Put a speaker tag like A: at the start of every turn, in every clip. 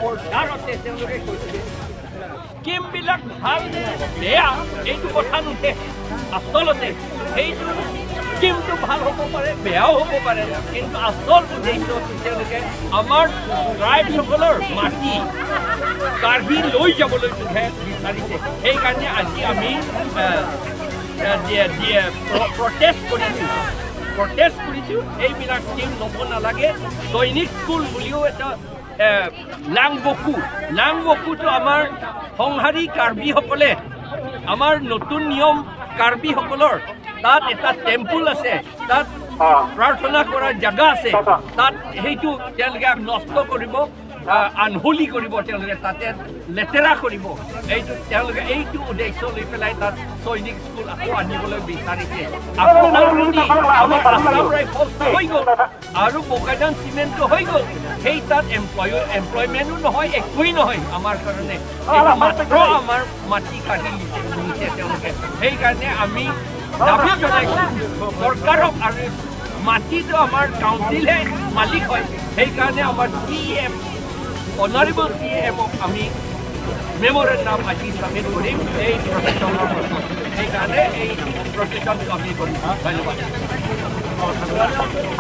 A: অৰ্ডাৰতে তেওঁলোকে কৈছে স্কিমবিলাক ভাল নে বেয়া এইটো কথা নুঠে। আচলতে সেইটো স্কিমটো ভাল হ'ব পাৰে, বেয়াও হ'ব পাৰে, কিন্তু আচল উদ্দেশ্য তেওঁলোকে আমাৰ ট্ৰাইবসকলৰ মাটি কাঢ়ি লৈ যাবলৈ বিচাৰিছে। সেইকাৰণে আজি আমি প্ৰটেষ্ট কৰিছোঁ। এইবিলাক স্কিম ল'ব নালাগে। সৈনিক স্কুল বুলিও এটা লাংবকু, লাংবকুটো আমাৰ সংহাৰী কাৰ্বিসকলে, আমাৰ নতুন নিয়ম কাৰ্বিসকলৰ তাত এটা টেম্পল আছে, তাত প্ৰাৰ্থনা কৰাৰ জাগা আছে, তাত সেইটো তেওঁলোকে নষ্ট কৰিব, আনহলি কৰিব, তেওঁলোকে তাতে লেতেৰা কৰিব। এইটো তেওঁলোকে এইটো উদ্দেশ্য লৈ পেলাই তাত সৈনিক স্কুল আকৌ আনিবলৈ বিচাৰিছে। আকৌ অলৰেডি আমাৰ আছাম ৰাইফলছ হৈ গ'ল আৰু বোকাজান চিমেণ্টটো হৈ গ'ল। সেই তাত এমপ্লয়মেণ্টো নহয়, একোৱেই নহয় আমাৰ কাৰণে। এইটো মাত্ৰ আমাৰ মাটি কাঢ়ি নিছে তেওঁলোকে। সেইকাৰণে আমি দাবী জনাইছোঁ চৰকাৰক, আৰু মাটিটো আমাৰ কাউন্সিলহে মালিক হয়। সেইকাৰণে আমাৰ চি এম, অনাৰেবল চি এমক আমি মেমৰেণ্ডাম আজি ছাবমিট কৰিম এই প্ৰচেছনৰ পাছত। সেইকাৰণে এই প্ৰচেছনটো আমি কৰিম। ধন্যবাদ।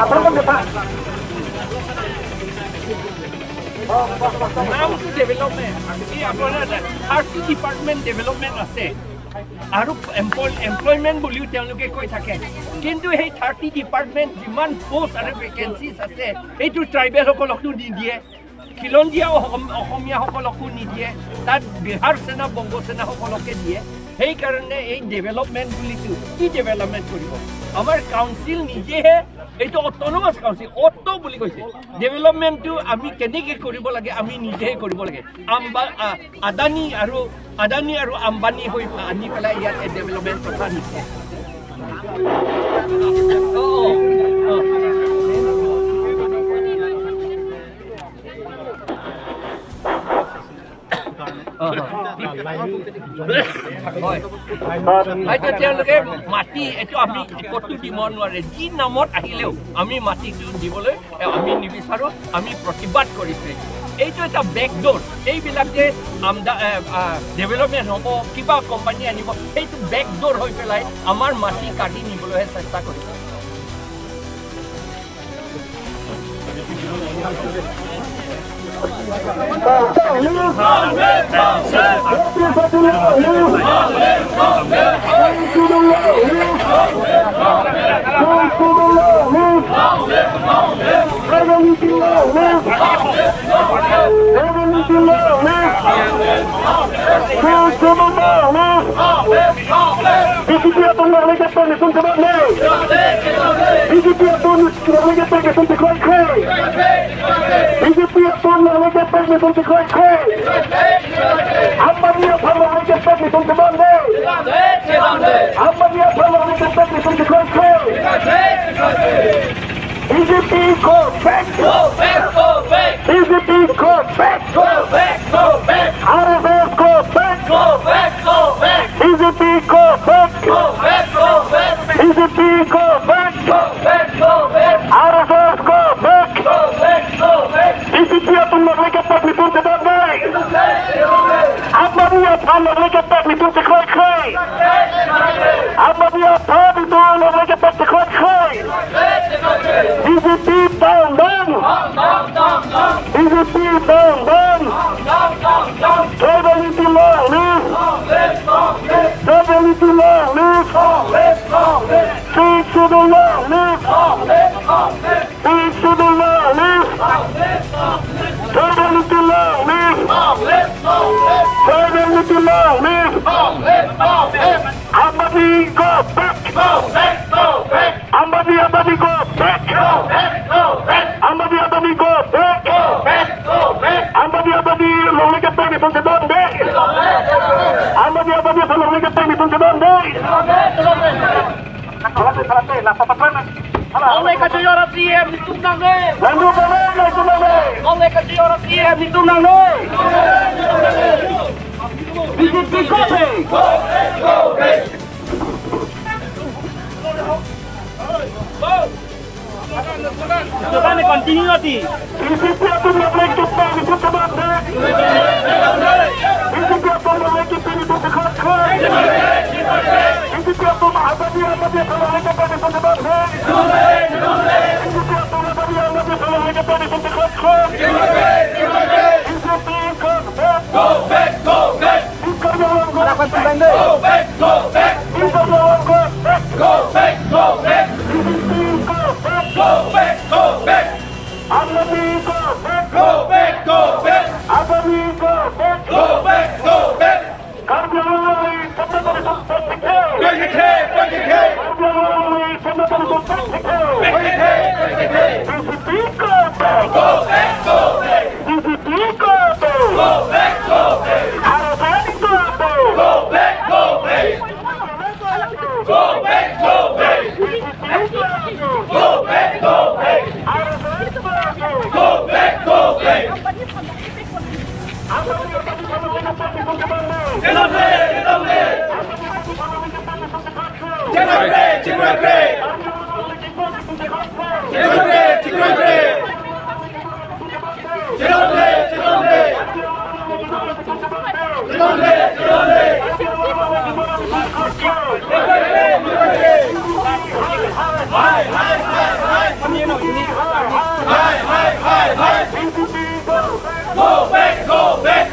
B: আপোনালোকৰ নেতা
A: নামটো ডেভেলপমেণ্ট, এই আপোনাৰ 30 ডিপাৰ্টমেণ্ট ডেভেলপমেণ্ট আছে আৰু এমপ্লয়মেণ্ট বুলিও তেওঁলোকে কৈ থাকে। কিন্তু সেই 30 ডিপাৰ্টমেণ্ট যিমান পষ্ট আৰু ভেকেঞ্চিজ আছে, সেইটো ট্ৰাইবেলসকলকো নিদিয়ে, খিলঞ্জীয়া অসমীয়াসকলকো নিদিয়ে। তাত বিহাৰ সেনা, বংগ সেনাসকলকে দিয়ে। সেইকাৰণে এই ডেভেলপমেণ্ট বুলিতো কি ডেভেলপমেণ্ট কৰিব? আমাৰ কাউন্সিল নিজেহে, এইটো অট'নমাছ কাউন্সিল, অট' বুলি কৈছে। ডেভেলপমেণ্টটো আমি কেনেকৈ কৰিব লাগে, আমি নিজেহে কৰিব লাগে। আম্বা আদানী আৰু আম্বানী হৈ আনি পেলাই ইয়াত ডেভেলপমেণ্ট কথা নিছে। অঁ অঁ হয়, হয়তো তেওঁলোকে মাটি এইটো আমি ক'তো দিব নোৱাৰে। যি নামত আহিলেও আমি মাটিটো দিবলৈ আমি নিবিচাৰোঁ। আমি প্ৰতিবাদ কৰিছোঁ। এইটো এটা বেকডোৰ। এইবিলাক যে আমদা ডেভেলপমেণ্ট হ'ব, কিবা কোম্পানী আনিব, সেইটো বেকডোৰ হৈ পেলাই আমাৰ মাটি কাঢ়ি নিবলৈহে চেষ্টা কৰিছে।
B: BJP BJP BJP go back!
A: Go back, go back!
B: BJP go back!
A: Go back, go back!
B: RSS go back!
A: Go back, go back!
B: BJP go back!
A: Go back, go back!
B: BJP go back!
A: Go back, go back!
B: RSS go back!
A: Go back, go back!
B: BJP আপোনালোকে public নাই, আপোনালোকে public খাই, আপোনালোকে public খাই। BJP down down, BJP down down, Tribality long live, Tribality long live, Peace to the long live, Peace to the long live, Tribality long live, Tribality long live, Ambani go back, Ambani Ambani go back, Ambani Ambani go back, Ambani Ambani লংলিকে permission De, Ambani Ambani লংলিকে permission De. BJP go back! Go back, go back!
A: Continue.
B: BJP
A: Go back, go back! Go back, go back! Go back, go back! Go back, go back! Go back, go back! Go back, go back! Go back, go back! Go back, go back! Go back, go back! Go back, go back! Go back, go back! Go back, go back! Go back, go back!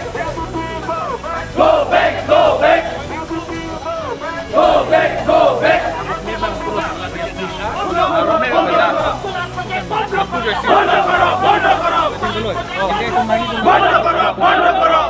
A: Go back, go back! Go back, go back! বন্ধ করো, বন্ধ করো! বন্ধ করো, বন্ধ করো!